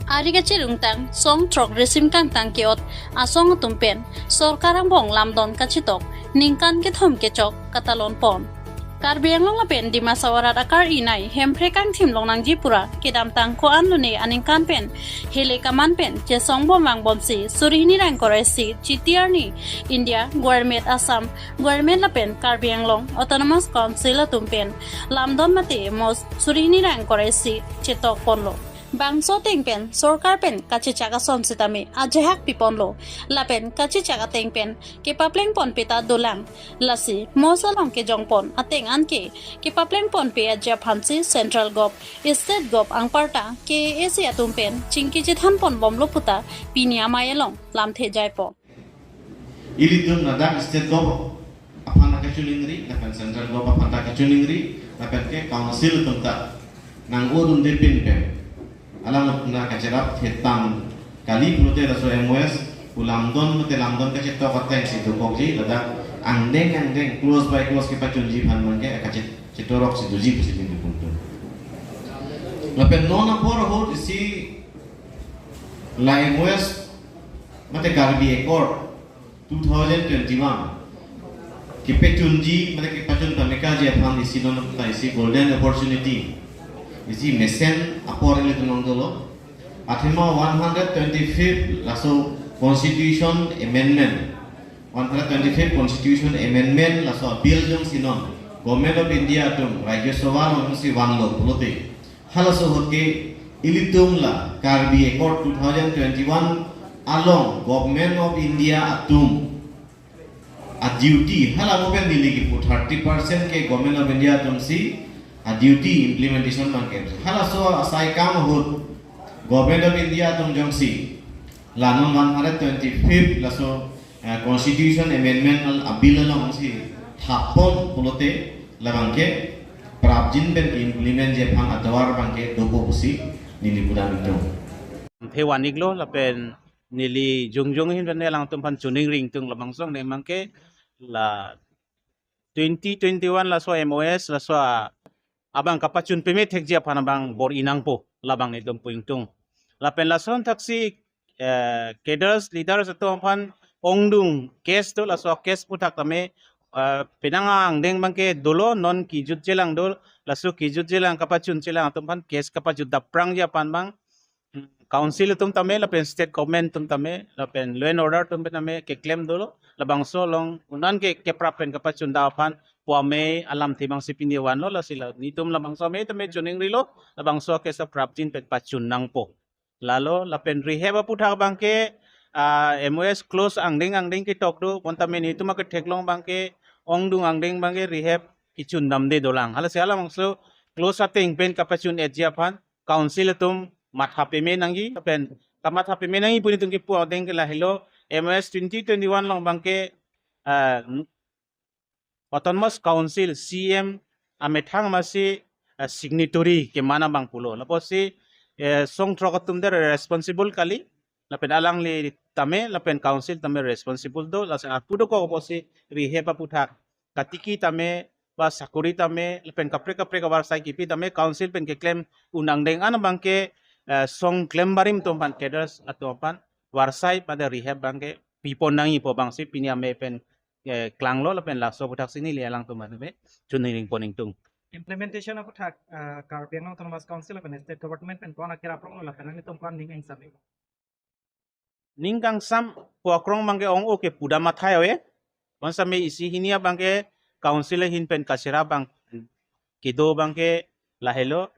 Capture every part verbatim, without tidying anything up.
Ari kachirungtang song throk resim kangtang ke-ot asong atum pen sorkar angbong lamdon kachetok ningkan kethom kechok katalon pon. Karbi Anglong lapen Dimasa arat akar-inai Hemprek angthim longnangji pura kedamtang ko-an lone aningkan pen hele kaman pen chesong bom vangbomsi suri hini ra ingkoi ra isi Chiti arni India, Government Assam, Government lapen Karbi Anglong Autonomous Council atum pen lamdon mate mos suri hini ra ingkoi ra isi chetok ponlo. Bangso ateng pen sorkar pen kachechak ason sitame ajahak piponlo. Lapen kachechak ateng pen kepapleng ponpe ta dolang. Lasi mos along kejong pon ateng anke kepapleng ponpe aji aphansi Central Gov, State Gov anparta K A A C atum pen chingki chethan ponbomlo puta pini amei along lamthe jaipo. Ilitum ladak State Gov aphan ta kachiningri, lapen Central Gov aphan ta kachiningri, lapen ke Council atum ta nang-o dunde pinpen alang na kacherap thetang kali pulote laso M O S pu lamdon mate lamdon kachetok atengsi dokokji, ladak angdeng angdeng clause by clause kepachunji aphan abangke kache-, chetoroksi doji pusi nelitum pu. Lapen non apor ahut isi la M O S mate Karbi Accord two thousand twenty-one kepachunji mate kepachun pamekaji aphan isi non ta isi golden opportunity, isi mesen apor ilitum along dolo. Athema one hundred twenty-fifth laso Constitution Amendment, one hundred twenty-fifth Constitution Amendment laso bill jongsi non Government of India atum Rajya Sabha alongsi vanlo pulote, halaso ahut ke ilitum la Karbi Accord two thousand twenty-one along Government of India atum a-duty, hala mo pen neli kipu thirty percent ke Government of India atumsi a-duty implementation abangke. Halaso asai akam ahut Government of India atum jongsi la non one hundred twenty-fifth laso, eh, Constitution Amendment al-, a-bill alongsi thap pon pulote labangke prapjin pen implement ji aphan atovar abangke dopo pusi neli pudam ingtung. Thevan iklo lapen neli jongjong ahin pen alangtum aphan chiningri ingtung, labangso angdeng abangke la twenty twenty-one laso M O S laso a-, abang kapachun peme thekji aphan abang bor-i nangpo, labang nelitum pu ingtung. Lapen lason thaksi, eh, cadres, leaders atum aphan ongdung case do, laso case aputhak tame, eh, penang angdeng abangke dolo, non kijutjelang do, laso kijutjelang kapachunjelang atum aphan case kapajut daprangji aphan abang, hmm, Council atum tame lapen State Government atum tame lapen law and order atum tame keklem dolo, labangso along un-an ke keprap pen kapachun dam aphan pu amei alamthe abangsi pini vanlo. Lasi la nelitum labangso amei tame chiningrilo, labangso case prapjin pen pachun nangpo. Lalo lapen rehab aputhak abangke, ah, M O S clause angdeng angdeng ketok do, bonta nelitum aketheklong abangke ongdung angdeng abangke rehab kichun damde dolang. Halasi halabangso clause ateng pen kapachun-etji aphan Council atum matha peme nangji, pen kamatha peme nangji pu nelitum kipu angdeng ke lahelo, M O S twenty twenty-one along abangke, ah, Autonomous Council C M amethang masi, eh, signatory keman abang pulo. Lapusi, eh, song throk atum der responsible kali. Lapen alangli tame, lapen Council tame responsible do. Lasi arpu dokok pusi rehab aputhak katiki tame, ba sakori tame, lapen kaprek kaprek avarsai kipi tame, Council pen keklem un angdeng an abangke, eh, song klembarim atum aphan, cadres atum aphan avarsai pada rehab abangke pipon nangji pu abangsi pini amei pen, eh, klanglo, lapen laso aputhak si neli alangtum aphan me chiningri pon ingtung. Implementation aputhak, eh, Karbi Anglong Autonomous Council lapen State Government pen ko-an akerap ronglo lapen nelitum ko-an ning angsam? Ning kangsam pu akrong abangke ong-o ke pudam athai ave. Bonta me isi hini abangke Council ahin pen kacherap abang kedo abangke lahelo,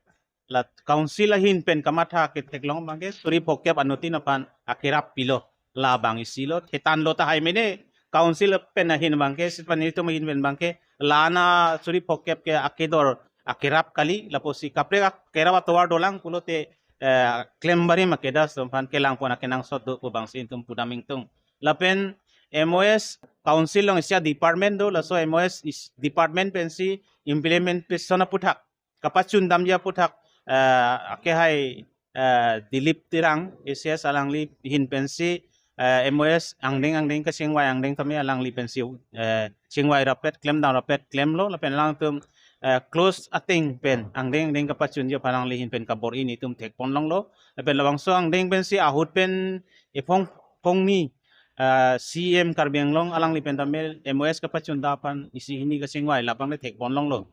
la Council ahin pen kamatha ketheklong abangke suri phokep anuttin aphan akerap pilo, labang isilo, thetan lo tahai mene, Council pen ahin abangke, sitpan nelitum ahin pen abangke, la-an a suri phokep ke akedor akerap kali, lapusi kaprek akerap atovar dolang pulote, eh, klembarim a-cadres atum aphan kelang pon akenangsot do pu abangsi nelitum pudam ingtung. Lapen M O S Council along isi a-department do, laso M O S is department pensi implementation aputhak kapachun damji aputhak, eh, akehai, eh, Dilip Terang A C S alangli ahin pensi, eh, M O S angdeng angdeng kachingvai angdeng tame alangli pensi, eh, chingvai rapet, klem dam rapet klemlo, lapen alangtum eh, close ateng pen angdeng angdeng kapachunji aphan alangli ahin pen kabor-i netum thekpon longlo. Lapen labangso angdeng pensi ahut pen ephong phongni, eh, C M Karbi Anglong alangli pen tame M O S kapachun ta aphan isi hini kachingvai labang le thekpon longlo.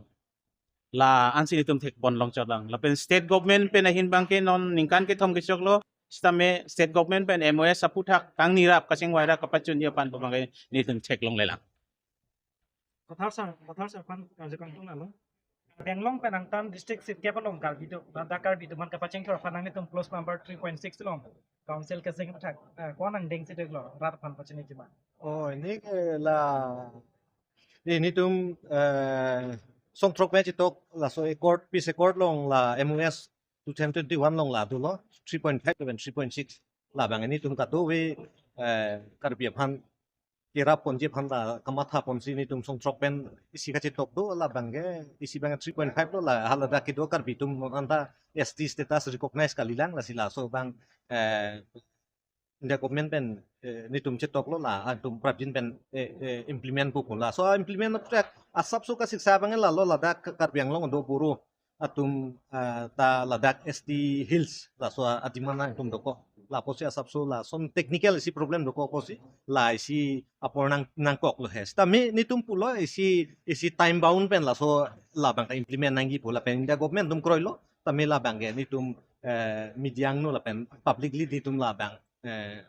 La ansi netum thekpon long chotlang. Lapen state government pen ahin abangke non ningkan kethom kechoklo. Sitame state government pen M O S aputhak kangnirap kachingvai ra kapachunji aphan abangke netum theklonglelang. Kothar sir, Kothar sir aphan karju kangtung alo. Karbi Anglong pen angtan district sirkep along Karbi do, ladak Karbi atum aphan kapachingthur aphan nanglitum clause number three point six along council kachingthur athak, eh, ko-an angdeng si dolo rat aphan pachini jima. Oh, ini ke la, ini netum, eh, song throk pen chitok laso accord, peace accord along la M O S two thousand twenty-one along la dolo, three point five lapen three point six. Labang netum kadokave, eh, Karbi aphan kerap ponji aphan la kamatha ponsi netum song throk pen isi kachitok do, labang ke isi abang three point five lo, la haladak kedo Karbi atum anta S T status recognize kalilang, lasi laso abang, eh, India government pen, eh, netum chitok lo, la atum prapjin pen, eh, eh, implement po pu. Laso implement na track asapso kasiksa abang la lo, ladak Karbi Anglong do Boro atum, ah, ta ladak S T Hills laso a-demand atum dokok. Lapusi asapso lason technical isi problem dokok pusi la isi apor nang nangkoklo he. Sitame netum pulo isi, isi time bound pen laso labang ta implement nangji pu lapen India government atum kroilo. Tame labang ke netum, eh, media angno lapen publicly netum labang, eh,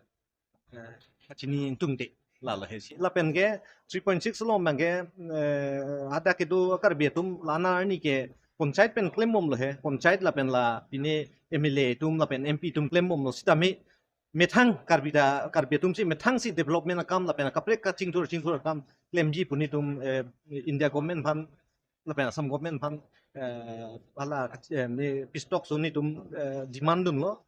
eh, kachini ingtungte lalo he si. Lapen ke three point six along abang ke, eh, hadak kedo Karbi atum la-an arni ke panchayat pen klembomlo he. Panchayat lapen la pine M L A atum lapen M P atum klembomlo, sitame methang Karbi ta, Karbi atum si methang si development akam lapen kaprek kachingthur chingthur akam klemji pu netum, eh, India government aphan lapen Assam government aphan, eh, hala, eh, ne peace talk so netum, eh, demand dunlo.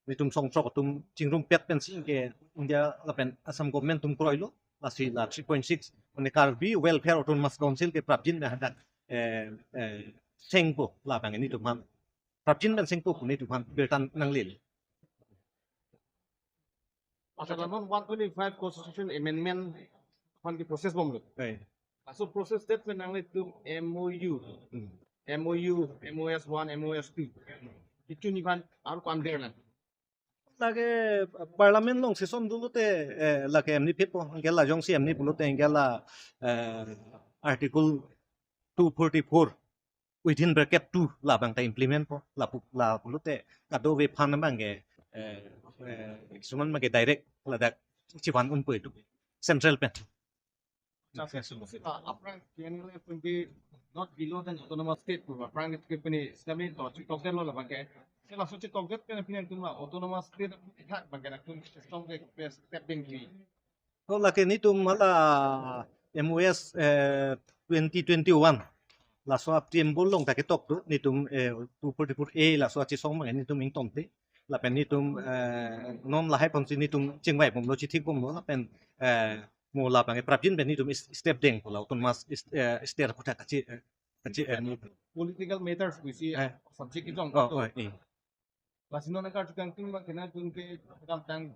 Netum song throk atum chingrumpet pensi ke India lapen Assam government atum kroilo. Lasi la three point six, mane Karbi Welfare Autonomous Council ke prapjin pen hadak, eh, eh, sengpo labang netum aphan. Prapjin pen sengpo pu netum aphan birta nanglelo. Asa la non one twenty-five constitution amendment aphan ke process bomlo. Eh. Laso process state pen nanglitum M O U, Hmm. M O U, M O S one, M O S two. Kechunji aphan aru ko-an der lang. Lake parliament along session dolo te, eh, lake emni phitpo, anke la jongsi emni pulote anke la, eh, Article two forty-four within bracket two labang ta implement po, lapu, lapulote kadokave aphan abang ke, eh, eh, kisuman abang ke direct ladak chivan unpo itum central pen. Aphrang T N L F pen ke not below than autonomous state pu, aphrang ke pini sami to chitokdet lo labang ke. Sela so chitokdet pen pini atum la autonomous state athak abang ke atum strong ke step dengji. To lake netum hala M O S, eh, twenty twenty-one. Laso a-preamble along ta ketok do, netum, eh, two forty-four A laso achesong abang netum ingtonte. Lapen netum, eh, non lahai ponsi netum chingvai bomlo, chithik bomlo, lapen, eh, mo labang prapjin pen netum is-, step dengpo la autonomous is-, eh, state aputhak kachi, eh, kachi, eh, mo. Political matters pu isi Eh. subject kejong Oh, to. oh, eh. Lasi non karju kangtung abang ke nanglitum ke kedamtang,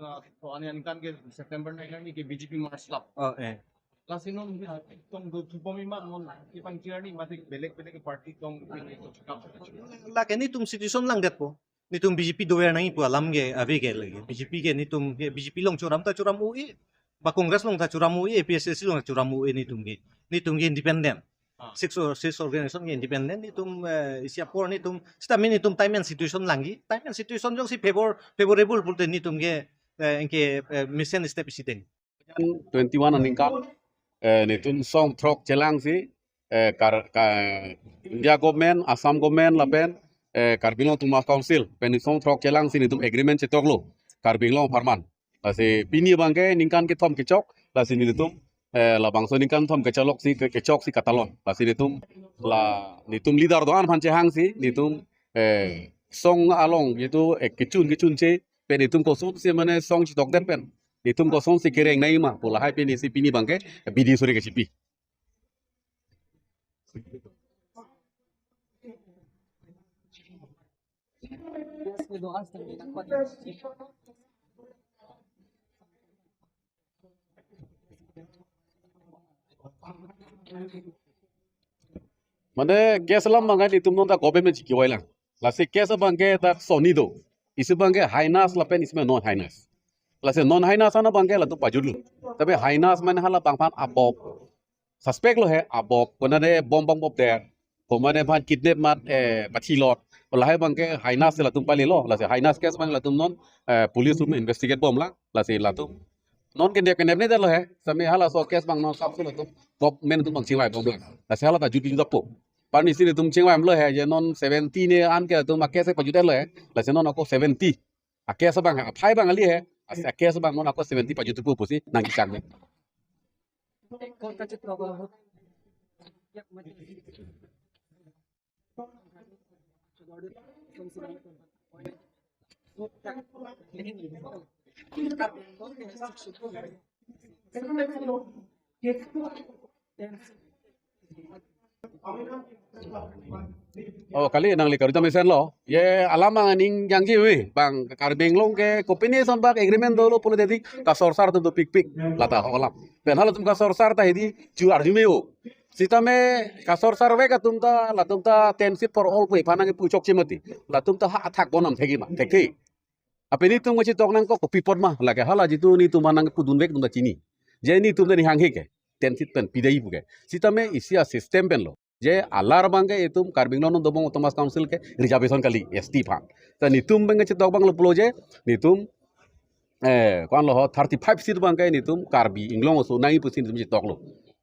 uh, to ani aningkan ke September nine arni ke B J P march lap. Oh, eh. Lasi non, uh, tong do thupom iman non kepangchir arni mate belek belek party tong ke to chikap. Lake netum situation langdetpo. Netum B J P dover nangji pu alam ke ave ke lake. B J P ke netum ke B J P along churam ta churam un-e. Ba Congress along ta churam un-e, A P H L C along ta churam un-e netum ke. Netum ke independent. Ah. Six or, six organization ke independent netum, eh, isi apor netum, sitame netum time and situation langji, time and situation jongsi favor, favorable pulote netum ke, eh, anke, eh, mesen step isi deng. Twenty-one aningkan, eh, netum song throk chelangsi, eh, kar, ka, India government, Assam government lapen, eh, Karbi Anglong Autonomous Council pen song throk chelangsi netum agreement chetoklo Karbi Anglong apharman. Lasi pini abang ke ningkan kethom kechok, lasi netum, eh, labangso ningkan kethom kechok si, ke, kechok si katalon. Lasi netum la netum leader do-an aphan chehangsi netum, eh, song along netum, eh, kechun kechunche pen netum kosonsi mane song chitokdet pen netum kosonsi kereng nangji ma pu lahai pen isi pini abang ke bidi suri kachipi. Mane case alam abangke itum non ta government chiki wai lang. Lasi case abangke ta soni do. Isi abangke heinous lapen isi non heinous. Lasi non heinous an abangke latum pajutlo. Tapi heinous mane hala abangphan abok. Suspect lo he abok. Konane bom bom bom der. Konane aphan kidnap mat eh pathilot. Lahai abangke heinous latum palilo. Lasi heinous case abang latum non eh police room investigate bom lang. Lasi latum non kenep kenep ne lo he. Sami halaso case abang non kapsul latum government atum abang chingvai bom lang. Lasi hala ta jut jut po. Pani si itum chingvai lo he, je non seventy ne an ke atum a case pajut lo he. Lasi non ako seventy. A case abang, aphai abang kali he. As a case abang non ako seventy pajut po pusi nangkechang ne. Oh, kali nangli karu jam isen lo. Ye alam ang ning jangji wi. Bang Karbi Anglong ke kopine son bak agreement dolo pulo tadi kasorsar atum dopikpik. Lata ho alam. Pen halatum kasorsar ta hedi ju arju me-o. Sitame kasorsar vek atum ta latum ta ten seat for all pu iphan nangpu chokche mati. Latum ta ha athak bonam thekji ma. Thekthe. Ape netum kachetok nangkok kopi apot ma lake hala jitu netum aphan nangpudun vek atum ta chini. Je netum ta ning hanghe ke. Ten seat pen pidai pu ke. Sitame isi a system pen lo. Je alar abangke itum Karbi Anglong non dobong Autonomous Council ke reservation kali S T aphan. Ta netum abangke chetok abang lo pulo je netum eh ko-an lo ho thirty five seat abangke netum Karbi Anglong aso nangji pusi netum chetok lo.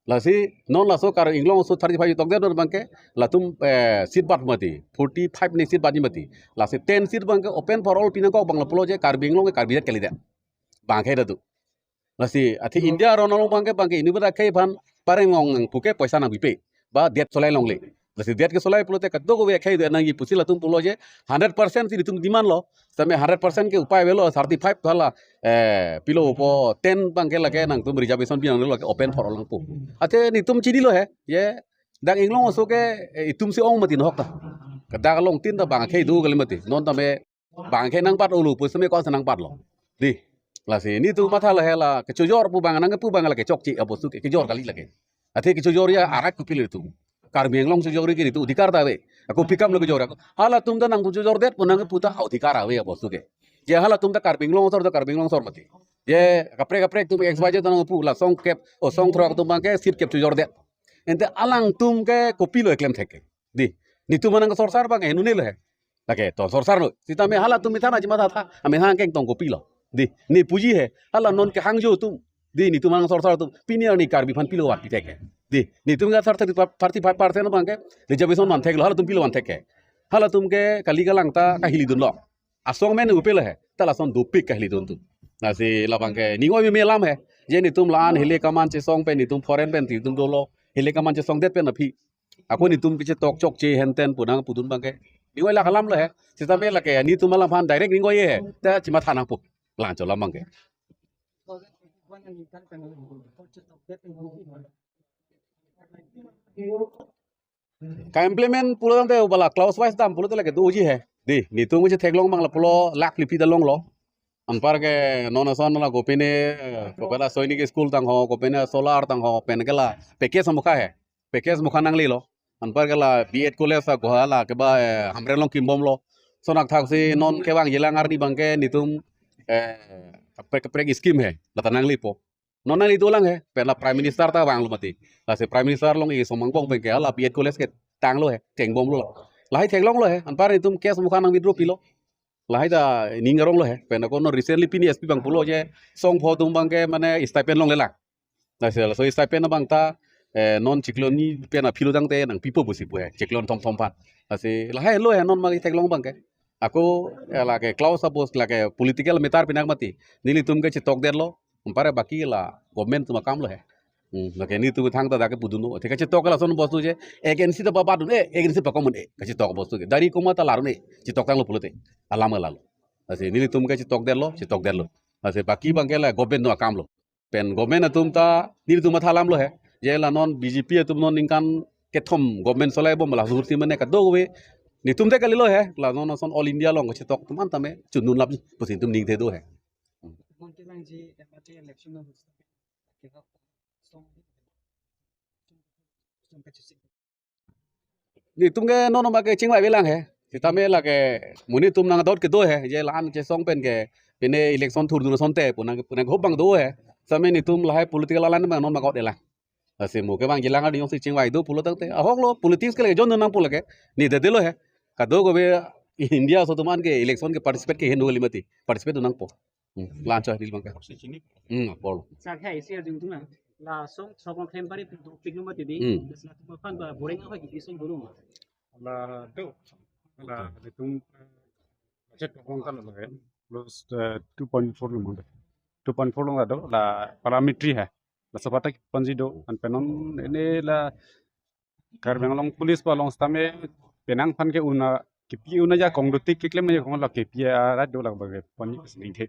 Lasi non laso Karbi Anglong aso thirty five chetok det abangke latum eh seat bat mati, forty five ne seat bat mati. Lasi ten seat abangke open for all pi nangkok abang lo pulo je Karbi Anglong ke Karbi det kalidet. Abangke ta do. Lasi athe India aron along abangke abangke inut akhei aphan pareng ong nangpu ke poisa nangpipe. Ba det solai longle. Lasi det ke solai pulote kadokave akhei do nangji pusi latum pulo je hundred percent si itum demand lo. Sitame hundred percent ke upai avelo thirty five thala eh pilo po ten abangke lake nangtum reservation pi nanglo lake open for all nangpo. Athe netum chini lo he. Ye dak Anglong aso ke eh, itum si ong mati nahok ta. Kadak along tin ta abang akhei do kali mati. Non tame abangke nangbat olo pusi me ko-an si nangbat lo. Di. Lasi netum matha lo he la kechojor pu abang nangpu abang lake chokche abostu ke kejor kali lake. Athe kechojor ya arat kopilo itum. Karbi Anglong chojor ke itum adhikar ta ave. Ako pi kam lo kejor ako. Halatum ta nangpu chojor det pu nangpu ta adhikar ave abostu ke. Je halatum ta Karbi Anglong asor ta Karbi Anglong asor mati. Je kaprek kaprek atum X Y Z ta nangpu la song kep o song throk atum abangke seat kep chojor det. Ante alangtum ke kopilo keklem thek ke. Di. Netum aphan nangsorsar abang henu ne lo he. Lake to sorsar lo. Sitame halatum methang aji matha tha. Amethang kengtong kopilo. Di. Ne puji he. Hala non kehangjo atum. Di netum aphan nangsorsar atum. Pini arni Karbi aphan pilo vat pi thek he. Di. Netum ke thirty five percent abangke reservation van thek lo. Halatum pilo van thek he. Halatum ke kali kalang ta kahilidun lo. Asong men upe lo he. Ta lason dopik kahilidun atum. Lasi labangke ning oi meme alam he. Je netum la-an hile kaman chesong pen netum foreign pen netum dolo. Hile kaman chesong det pen aphi. Ako netum kechetok chokche henten pu nangpudun abangke. Ning oi lak alam lo he. Sitame lake netum alam aphan direct ning oi he. Ta chimatha nangpo. Lang cho alam abangke. Ka-implement pulo tangte bala clause wise dam pulote lake doji he. Di, netum kechetheklong abang la pulo lakh lipi ta longlo. Anparke non ason la kopine, eh, kopela Sainik School tangho, kopine solar tangho, pen ke la package amukha he. Package mukha nanglelo. Anparke la B Ed College aguha la keba, eh, Hamren along kimbomlo. Sonak thaksi non kevang jilang arni abangke netum, eh, kaprek kaprek scheme he. Lata nanglipo. Non nangli dolang he. Pen la Prime Minister ta vanglo mati. Lasi Prime Minister along e somang bong pen ke la B Ed College ke tanglo he. Tengbomlo la. Lahai theklonglo he. Anpar netum case mukha nang withdraw pilo. Lahai ta ning arong lo he. Pen ako non recently pini S P abang pulo je song pho atum abangke mane stipend longlelang. Lasi laso stipend abang ta, eh, non chiklo hini pen aphi lo tangte nangpipo pusi pu he. Chiklo thom thom aphan. Lasi lahai lo he non ma theklong abangke. Ako, eh, lake clause abos lake political matter pinak mati. Nelitum ke chetok detlo. Anpar baki la government atum akam lo he. Hmm, lake netum thangta dak kepudunlo. Thik kachetok lason bostu je. Agency ta babadun e, agency pakomon e. Kachetok bostu ke. Dari komat ta larun e. Chetok tanglo pulote. Alam lalo. Lasi nelitum ke chetok detlo, chetok detlo. Lasi baki abangke la government atum akam lo. Pen government atum ta nelitum matha alam lo he. Je la non B J P atum non ningkan kethom government solai bom la surti mane kadokave. Netum te kalilo he. La non ason all India along kachetok atum an tame chunun lap pusi netum ning the do he. Mon kelang ji M L A election na hus. Kira song song kachisi. Netum ke non ma ke chingvai avelang he. Sitame lake monit atum nangdot kedo he. Je la-an chesong pen ke pine election thurdun asonte pu nang pu nang hope abang do he. Sitame netum lahai political alan abang non ma got avelang. Lasi mo ke abang jilang ardi jongsi chingvai do pulo tangte, ahok lo, politics ke lake jon nangpo lake. Ne dede lo he. Kadokave India aso atum an ke election ke participate ke henu kali mati. Participate do nangpo. Hmm, la-an choi neli abang ke. Hmm, apor lo. Sir, hai isi arjudun nang. Lason sok klem pari pintu pintu mati di. Hmm. Lason atum aphan ba boring apa gitu sih dulu. La do. La netum budget pokong kan lo ya. Plus eh, two point four lo mande. Two point four lo do la parametri hai. Laso apatta kipanji do, anpen non ini la Karbi Anglong police ba along sitame penang aphan ke una kipi una ajakong dotik keklem ajakong la kipi arat do la ba ke pon ni sing the.